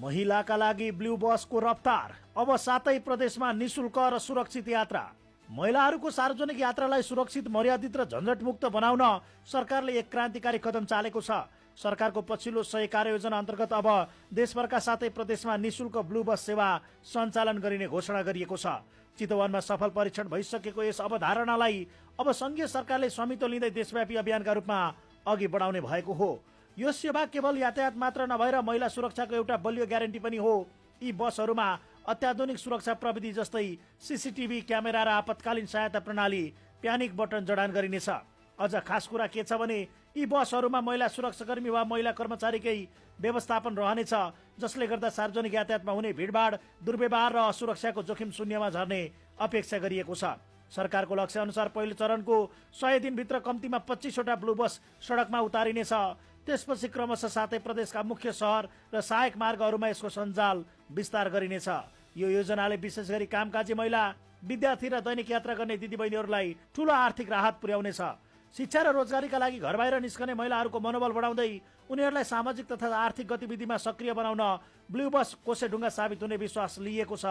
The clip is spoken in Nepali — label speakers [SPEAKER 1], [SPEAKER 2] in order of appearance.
[SPEAKER 1] महिलाका लागि ब्लू बसको रफ्तार, अब 7 प्रदेशमा निशुल्क र सुरक्षित यात्रा। महिलाहरूको सार्वजनिक यात्रालाई सुरक्षित, मर्यादित र झन्झटमुक्त बनाउन सरकारले एक क्रान्तिकारी कदम चालेको छ। सरकारको पछिल्लो 100 कार्ययोजना अन्तर्गत अब देशभरका 7 प्रदेशमा निशुल्क ब्लू बस सेवा सञ्चालन गरिने घोषणा गरिएको छ। चितवनमा सफल परीक्षण भइसकेको यस अवधारणालाई अब संघीय सरकारले स्वामित्व लिँदै देशव्यापी अभियानका रूपमा अघि बढाउने भएको हो। यो सेवा केवल यातायात मात्र नभएर महिला सुरक्षाको एउटा बलियो ग्यारेन्टी पनि हो। यी बसहरूमा अत्याधुनिक सुरक्षा प्रविधि जस्तै सीसीटीभी क्यामेरा र आपतकालीन सहायता प्रणाली, प्यानिक बटन जडान गरिनेछ। अझ खास कुरा के छ भने यी बसहरूमा महिला सुरक्षाकर्मी वा महिला कर्मचारीकै व्यवस्थापन रहनेछ, जसले गर्दा सार्वजनिक यातायातमा हुने भिडभाड, दुर्व्यवहार र असुरक्षाको जोखिम शून्यमा झर्ने अपेक्षा गरिएको छ। सरकारको लक्ष्य अनुसार पहिलो चरणको 100 दिनभित्र कम्तीमा 25 वटा ब्लू बस सडकमा उतारिनेछ। त्यसपछि क्रमशः 7 प्रदेशका मुख्य सहर र सहायक मार्गहरूमा यसको सञ्जाल विस्तार गरिनेछ। यो योजनाले विशेष गरी कामकाजी महिला, विद्यार्थी र दैनिक यात्रा गर्ने दिदीबहिनीहरूलाई ठूलो आर्थिक राहत पुर्याउनेछ। शिक्षा र रोजगारीका लागि घर बाहिर निस्कने महिलाहरूको मनोबल बढाउँदै उनीहरूलाई सामाजिक तथा आर्थिक गतिविधिमा सक्रिय बनाउन ब्लू बस कोसेढुङ्गा साबित हुने विश्वास लिएको छ।